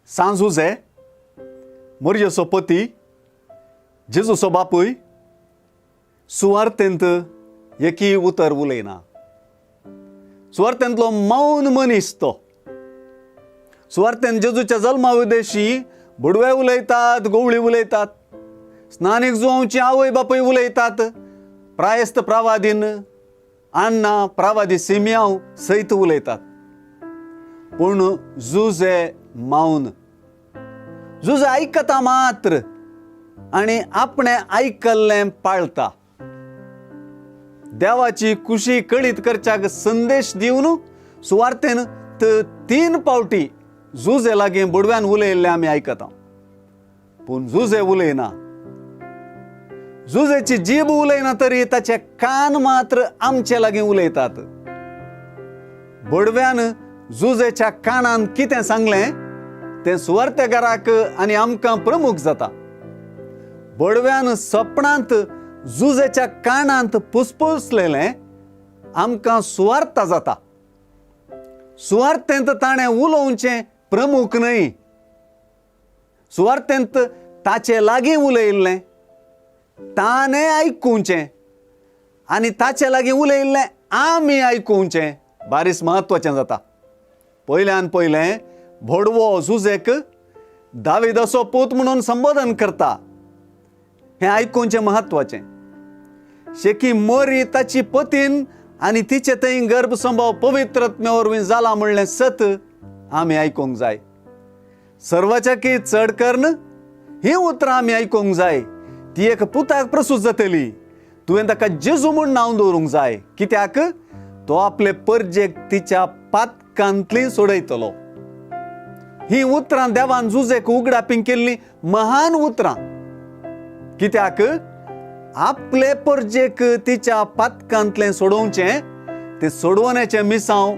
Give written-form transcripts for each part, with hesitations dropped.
सांज जुजे, मोरजेचो पती, जेजूचो बापूय, सुवार्थेंत एकय उतर उलयना. सुवार्थेंतलो मौन मनीस तो. सुवार्थेन जेजूच्या जल्मा उद्देशी भुडवे उलयतात, गोवळी उलयतात, स्नानीक जुवांवची आवय बापूय उलयतात, प्रायस्त प्रावादीन अण्णा, प्रावादी सिमयांव सयत उलयतात. पूण जुजे मौन. जुजे आयकता मात्र आनी आपणें आयकल्लें पाळता. देवाची खुशी कळीत करच्याक संदेश दिवन सुवार्थेन तीन पावटी जुजे लागीं बुडव्यान उलयल्लें आमी आयकता. पूण जुजे उलयना. जुजेची जीब उलयना तरी ताचे कान मात्र आमचे लागीं उलयतात. बडव्यान जुजेच्या कानान कितें सांगलें तें सुवार्थेगाराक आनी आमकां प्रमुख जाता. बडव्यान सपनांत जुजेच्या कानांत पुसपुसलेलें आमकां सुवार्थ जाता. सुवार्थेंत ताणें उलोवचें प्रमुख न्हय. सुवार्थेंत ताचे लागीं उलयल्लें ताणें आयकुचें आनी ताचे लागीं उलयल्लें आमी आयकुचें बारीस म्हत्वाचें जाता. पयल्यान पयलें भोडवो जुजेक दाविदाचो पूत म्हणून संबोधन करता हें आयकुचें म्हत्वाचें. शेकी मोरी ताची पतीन आनी तिचे थंय गर्भसंभव पवित्रत्मे वरवीं जाला म्हणलें सत आमी आयकूंक जाय. सर्वाच्या चड कर्ण हीं उतरां आमी आयकूंक जाय. ती एक पुताक प्रसूत जातली, तुवें ताका जेजू म्हूण नांव दवरूंक जाय, कित्याक तो आपले परजेक तिच्या पातकांतली सोडयतलो. हीं उतरां देवान जुजेक उगडापी केल्लीं महान उतरां, कित्याक आपले परजेक तिच्या पातकांतलें सोडोवचें तें सोडवण्याचें मिसांव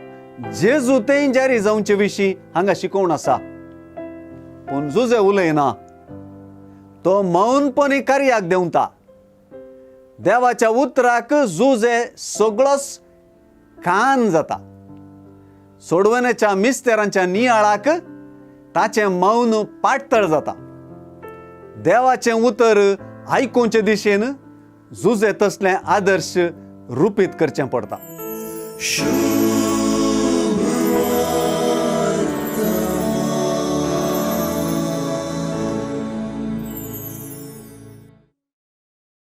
जेजू तें जारी जावचे विशीं हांगा शिकोवण आसा. पूण जुजे उलयना, तो मौनपणी कार्याक देंवता. देवाच्या उतराक जुजे सगळोच कान जाता. सोडवण्याच्या मिस्तेरांच्या नियाळाक ताचें मौन पाटतळ जाता. देवाचें उतर आयकुचे दिशेन जुजे तसलें आदर्श रुपीत करचें पडटा.